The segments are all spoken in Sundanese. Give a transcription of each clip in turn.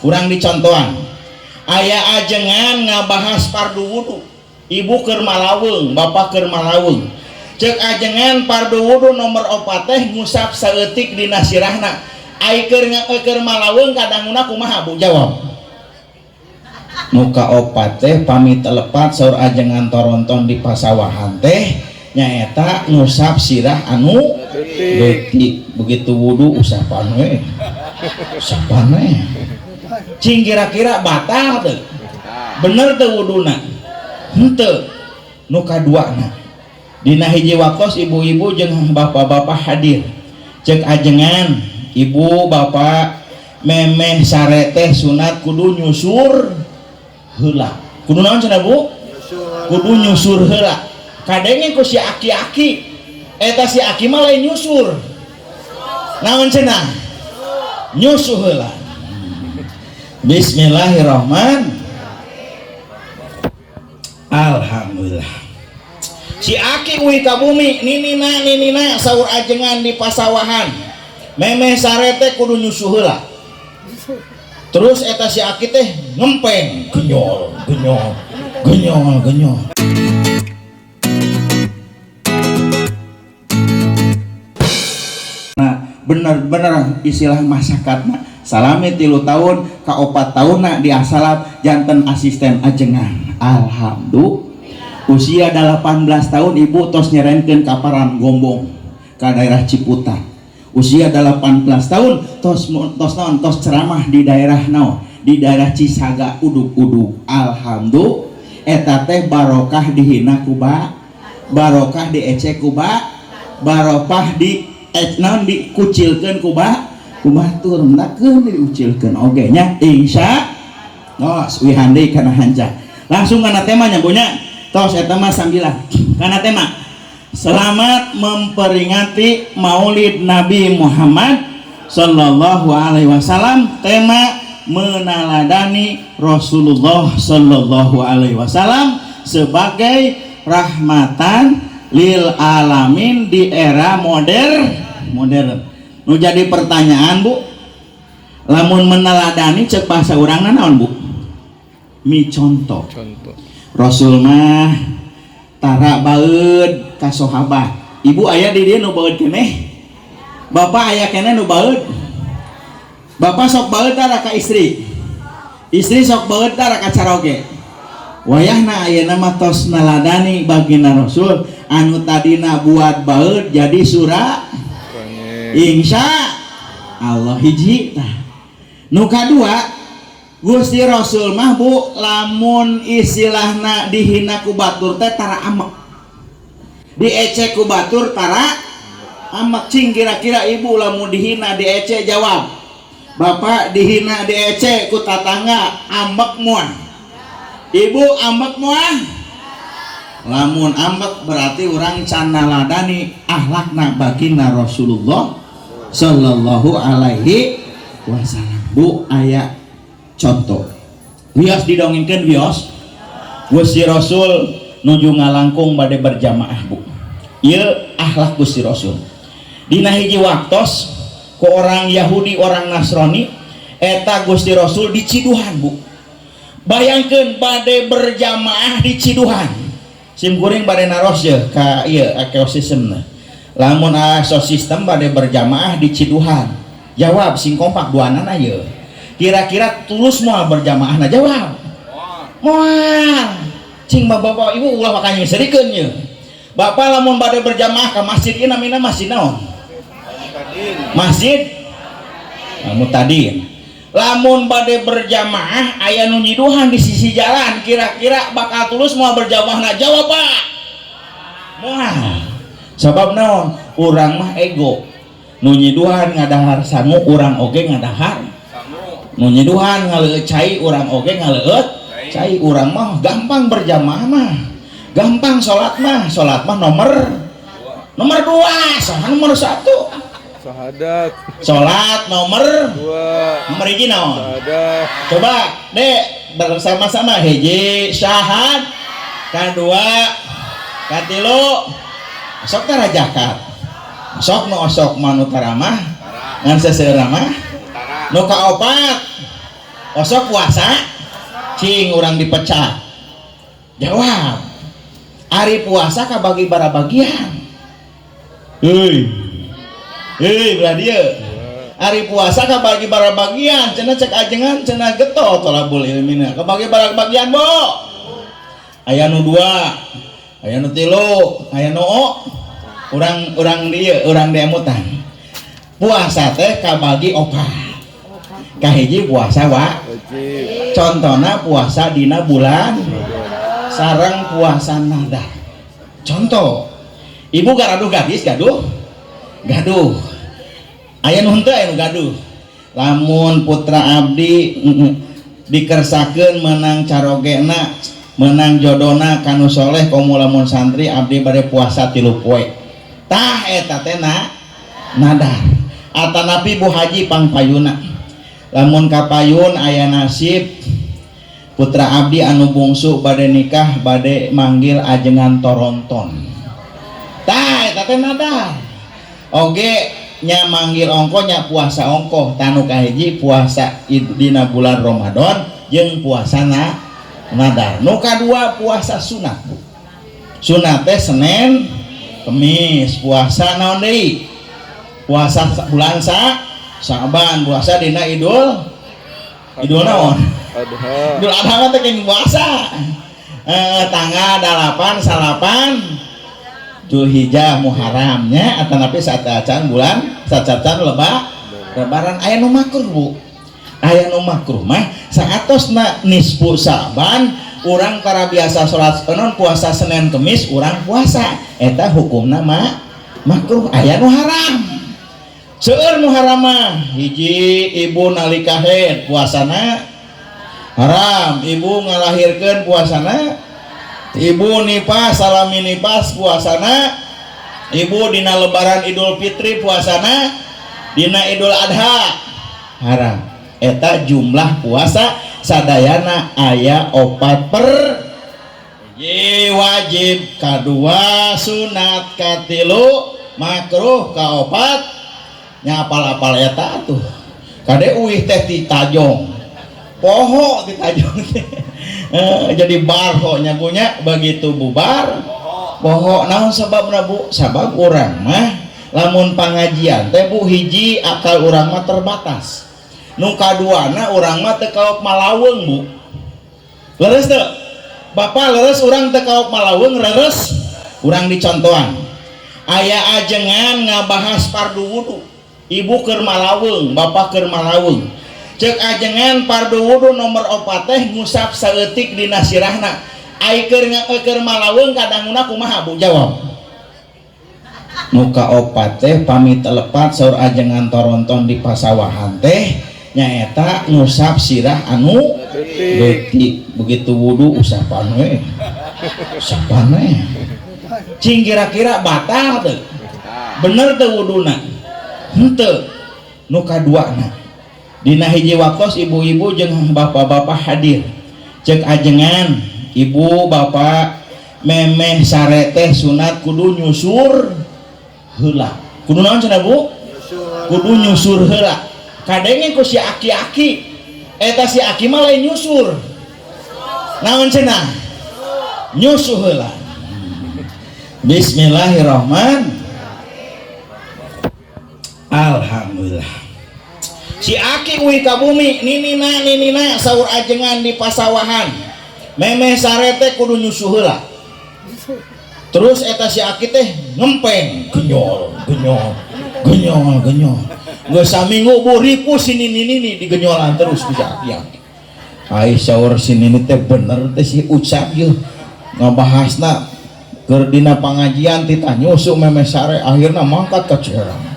Urang dicontohan. Aya ajengan ngabahas fardu wudu. Ibu keur malaweung, bapak keur malaweung. Cek ajengan fardu wudu nomor 4 teh ngusap saeutik dina sirahna. Ai keur malaweung kadanguna kumaha Bu? Jawab. Nu kaopat teh pami telepat saur ajengan toronton di pasawahan teh nyaeta ngusap sirah anu leutik. Begitu wudu usapan we. Usapan we. Cing kira-kira batal teu? Bener teu wuduna? Henteu. Nu kaduana dina hiji waktos ibu-ibu jeung bapak-bapak hadir. Cek ajengan ibu bapak memeh sare teh sunat kudu nyusur heula. Kudu naon cenah Bu? Kudu nyusur heula. Kadenge ku si aki-aki. Eta si aki mah lain nyusur. Naon cenah? Nyusuh heula. Bismillahirrahmanirrahim. Alhamdulillah. Si aki uih ka bumi ninina ninina saur ajengan di pasawahan. Memeh sare teh kudu nyusuh heula. Terus eta si aki teh ngempeng, genyol, genyol, genyol, genyol. Nah, bener-bener istilah masyarakatna salami 3 tahun ka 4 tahunna diasalap janten asisten ajengan. Alhamdulillah. Usia 18 tahun ibu tos nyerenkeun kaparan gombong ka daerah Ciputat. Usia 18 tahun tos tos naon tos ceramah di daerah naon di daerah Cisaga udug-udug. Alhamdulillah. Eta teh barokah dihina ku ba, barokah diecek ku ba, barokah di naon dikucilkeun ku ba, ku batur mendakeun diucilkeun oge nya insya Allah. Wihan deui kana hanjak. Langsung kana temanya Bu nya. Tos eta mah sambilan kana tema. Selamat memperingati Maulid Nabi Muhammad sallallahu alaihi wasallam, tema meneladani Rasulullah sallallahu alaihi wasallam sebagai rahmatan lil alamin di era modern. Nu jadi pertanyaan Bu, lamun meneladani cek bahasa urangna naon Bu? Mi contoh. Rasul mah tara baeud ka sahabat. Ibu aya di dieu nu baeud keneh? Bapak aya keneh nu baeud? Bapak sok baeud tara ka istri? Istri sok baeud tara ka caroge? Wayahna ayeuna mah tos neladani baginda Rasul anu tadina buat baeud jadi surah insya Allah hiji tah. Nu kadua Gusti Rasul mah Bu lamun istilahna dihina ku batur teh tara amek. Diecek ku batur tara amek. Cing kira-kira ibu lamun dihina diecek jawab. Bapak dihina diecek ku tatangga ambek moal. Ibu ambek moal? Lamun ambek berarti urang can naladani akhlakna baginda Rasulullah sallallahu alaihi wasallam. Bu aya contoh. Wios didongengkeun wios. Gusti Rasul nuju ngalangkung bade berjamaah Bu. Ieu akhlak Gusti Rasul. Dina hiji waktos ku orang Yahudi, orang Nasrani eta Gusti Rasul diciduhan Bu. Bayangkeun bade berjamaah diciduhan. Sim kuring bade naros ye ka ieu ekosistemna. Lamun ekosistem bade berjamaah diciduhan. Jawab sing kompak duanana ye. Kira-kira tulus moal berjamaahna? Jawab. Moal. Cing bapak ibu ulah makanya serikeun ye. Bapak lamun bade berjamaah ka masjid ieu namina masjid naon? Masjid Mutadin. Lamun bade berjamaah aya nu nyiduhan di sisi jalan, kira-kira bakal tulus moal berjamaahna? Jawab Pak. Moal. Sabab naon? Urang mah ego. Nu nyiduhan ngadahar sangu urang oge ngadahar. Nu nyiduhan ngaleueut cai urang oge ngaleueut cai. Urang mah gampang berjamaah mah. Gampang salat mah, salat mah nomor 2, salat nomor 1. Syahadat. Salat nomor 2. Nomor hiji naon? Syahadat. Coba Dek bersama-sama hiji syahad, kadua, katilu, sok tara zakat. Sok nu osok mah nu taramah, ngan seseueur mah nu kaopat. Osok puasa cing urang dipecah. Jawab. Ari puasa kabagi barabagian. Hei. Hei, belah dieu. Ari puasa kabagi barabagian, cenah cek ajengan cenah getol tolabul ilmina. Kabagi barabagian, Bo. Aya nu dua, aya nu tilu, aya nu urang urang dieu, urang diemutan. Puasa teh kabagi opat. Kahiji puasa wa Wajib. Contohna puasa dina bulan sareng puasa nadar. Contoh, ibu gaduh gadis, gaduh gaduh, aya nu henteu, aya nu gaduh. Lamun putra abdi dikersakeun menang carogena, menang jodona kanu soleh, komo lamun santri, abdi bade puasa 3 poe. Tah, eta teh na nadar. Atanapi Bu Haji pangpayuna, lamun kapayun aya nasib putra abdi anu bungsu bade nikah, bade manggil ajengan toronton. Tah, eta teh nadar oge nya, manggil ongko nya, puasa ongko. Tah, nu kahiji puasa dina bulan Ramadan jeung puasa na nadar. Nu kadua puasa sunat, Bu. Sunat teh Senin Kemis. Puasa naon deui? Puasa bulan Saban, puasa dina Idul Idul naon? Adha. Idul Adha mah teh kenging puasa, tanggal 8 salapan Zulhijjah, Muharramnya, atanapi saat acan bulan sacacan lebak lebaran. Aya nu makruh, Bu. Aya nu makruh mah saatosna nisfu Saban urang para biasa salat non puasa Senin Kemis, urang puasa eta hukumna mah makruh. Aya nu haram. Seueur nu haram mah. Hiji, ibu nalika haid puasana haram, ibu ngalahirkeun puasana, ibu nipas, salami nipas puasana, ibu dina lebaran Idul Fitri puasana, dina Idul Adha haram. Eta jumlah puasa sadayana aya opat per. Hiji wajib, kadua sunat, katilu makruh, kaopat nya apal-apal eta tuh. Kade uih teh ti tajong, poho ti tajong teh. Jadi barho nya punya begitu bubar poho. Naon sababna, Bu? Sabab urang mah lamun pangajian teh, Bu, hiji akal urang mah terbatas, nu kaduana urang mah teu kaop malaweung, Bu. Leres teu, Bapak? Leres urang teu kaop malaweung? Leres. Urang dicontohan, aya ajengan ngabahas fardu wudu. Ibu keur malaweung, bapak keur malaweung. Cek ajengan, fardu wudu nomor 4 teh ngusap saeutik dina sirahna. Ai keur keur malaweung kadanguna kumaha, Bu? Jawab. Nu kaopat teh pami telepat saur ajengan toronton di pasawahan teh nyaeta ngusap sirah anu Leutik. Leutik. Begitu wudu usapan we, usapan we. Cing, kira-kira batal teu? Bener teu wuduna? Henteu. Nu kaduana, dina hiji waktos ibu-ibu jeung bapak-bapak hadir, cek ajengan, ibu bapak memeh sare teh sunat kudu nyusur heula. Kudu naon cenah, Bu? Kudu nyusur heula. Kadenge ku si aki-aki eta, si aki mah lain nyusur. Naon cenah? Nyusuh heula. Bismillahirrahmanirrahim. Alhamdulillah. Si aki uih ka bumi. Ninina, ninina, saur ajengan di pasawahan memeh sare teh kudu nyusuh heula. Terus eta si aki teh ngempeng, genyol genyol genyol genyol. Geus saminggu, Bu, ripuh si nini nini digenyolan terus ku si aki. Aki ai saur si nini teh, bener teh si ucap yeuh ngabahasna keur dina pangajian titah nyusuh memeh sare. Akhirna mangkat ka Ciherang.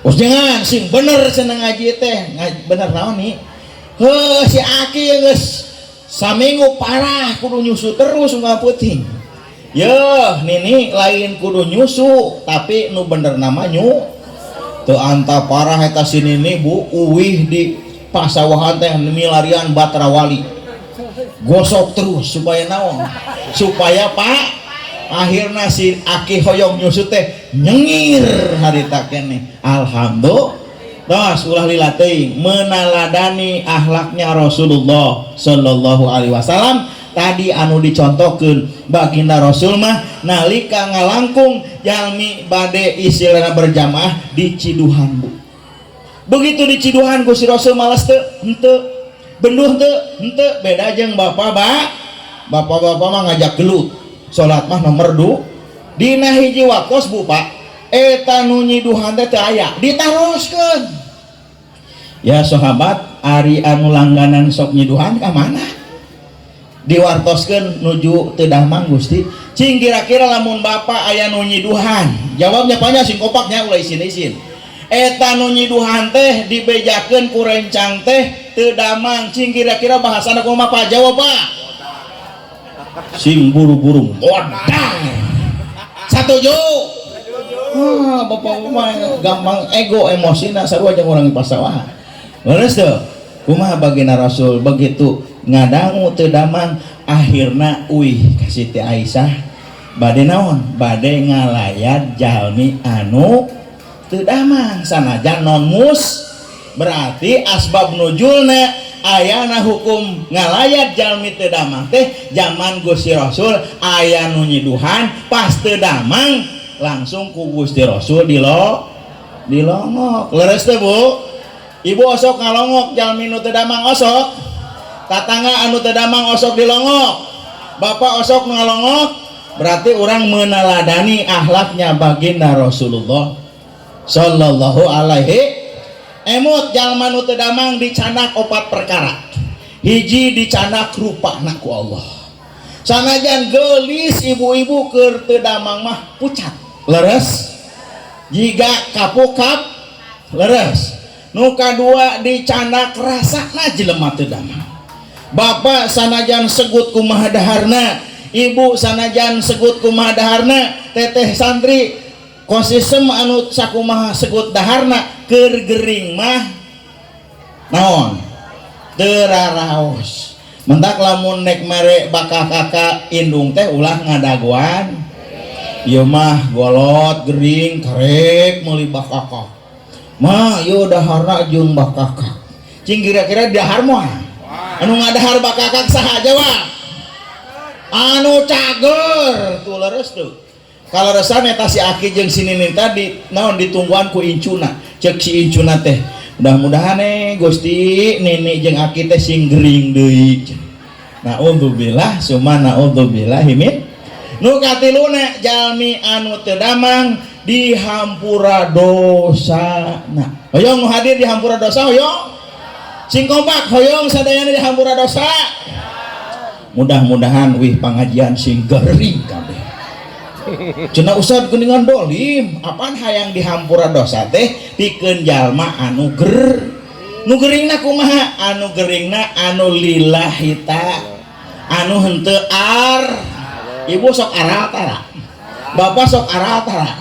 Jangan sing bener cenah ngaji teh. Ngaji bener naon nih? Heuh, si aki geus saminggu parah kudu nyusu terus unggal peuting. Yeuh, nini, lain kudu nyusu, tapi nu bener nama nyu teu anta parah eta si nini, Bu. Uwih di pasawahan teh milarian batra wali, gosok terus supaya naon? Supaya pak. Akhirnya si aki hoyong nyusu teh nyengir harita keneh. Alhamdulillah. Tos ulah lila teuing menaladani akhlaknya Rasulullah Sallallahu Alaihi Wasallam. Tadi anu dicontohkeun baginda Rasul mah nalika ngalangkung jalmi bade istilahna berjamaah di ciduhan, Bu. Begitu di ciduhan ku si Rasul, malas teu? Henteu. Benduh teu? Henteu. Beda jeung bapak, Pak. Bapak-bapak mah ngajak gelut, salat mah nomor du. Dina hiji waktos, Bu, Pak, eta nu nyiduhan teh teu aya, ditaroskeun, "Ya sahabat, ari anu langganan sok nyiduhan ka mana?" Diwartoskeun, "Nuju teu damang, Gusti." "Cing kira-kira lamun bapak aya nu nyiduhan?" Jawabnya banyak, sing kopaknya, ulah isin-isin. "Eta nu nyiduhan teh dibejakeun ku rencang teh teu damang, cing kira-kira bahasana kumaha, Pak?" Jawab, Pak, sing buru-buru. Modal satuju. Ah, bapak mah gampang ego, emosi, nah sarua jeung urang pasawahan. Leres teu? Kumaha baginda Rasul begitu ngadangu teu damang, akhirna uih ka Siti Aisyah bade naon? Bade ngalayat jalmi anu teu damang sanajan non mus. Berarti asbab nuzulna ayana hukum ngalayat jalmi teu damang teh zaman Gusti Rasul aya nu nyiduhan, pas teu damang langsung ku Gusti Rasul dilongok. Leres teh, Bu? Ibu osok ngalongok jalmi nu teu damang? Osok? Tatangga anu teu damang osok dilongok? Bapak osok ngalongok? Berarti orang meneladani akhlaknya baginda Rasulullah Sallallahu alaihi. Emut, jalma nu teu damang dicandak opat perkara. Hiji, dicandak rupana ku Allah. Sanajan gelis, ibu-ibu, keur teu damang mah pucat. Leres? Jika kapukap. Leres? Nu kadua, dicandak rasana jelema teu damang. Bapak sanajan segut kumaha daharna, ibu sanajan segut kumaha daharna, teteh santri kosisem anu sakumaha segut daharna, keur gering mah naon? Teu raraos. Mentak lamun nek mere bakakak indung teh ulah ngadagoan, "Ieu mah golot gering karek meuli bakakak mah, ieu daharna jeung bakakak." Cing kira-kira dahar moal? Anu ngadahar bakakak saha? Jawab. Anu cager tuh. Leres tuh? Kaleresan eta si aki jeung si nini tadi naon, ditungguan ku incuna. Cek si incuna teh, "Mudah-mudahan eh Gusti, nini jeung aki teh sing gering deui." Naudzubillah summa naudzubillah min. Nu katiluna, jalmi anu teu damang dihampura dosa. Nah, hoyong nu hadir dihampura dosa? Hoyong? Sing kompak, hoyong sadayana dihampura dosa? Mudah-mudahan wih pengajian sing gering kabeh. Cenah Ustad geuningan dolim. Apaan hayang dihampura dosa teh pikeun jalma anu ger. Nu geringna kumaha? Anu geringna anu lillahi ta, anu henteu ar. Ibu sok aral tara? Bapak sok aral tara?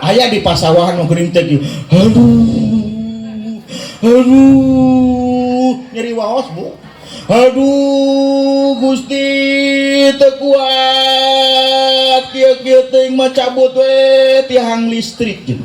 Aya di pasawahan nu gering teh kieu. Aduh, aduh, nyeri waos, Bu. "Aduh Gusti, teu kuat kieu-kieu teuing mah, cabut we tiang listrik," gitu.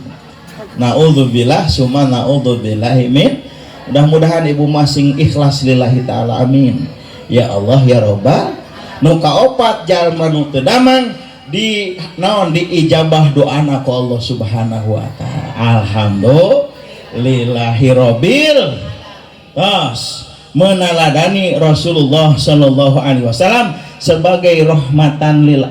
Naudzubillah summa naudzubillahi min. Mudah-mudahan ibu masing ikhlas lillahi taala, amin ya Allah ya Robbal. Nu kaopat, jalma nu teu damang di naon, diijabah doana ku Allah Subhanahu wa taala. Alhamdulillahi rabbil. Tos meneladani Rasulullah Shallallahu alaihi wasallam sebagai rahmatan lil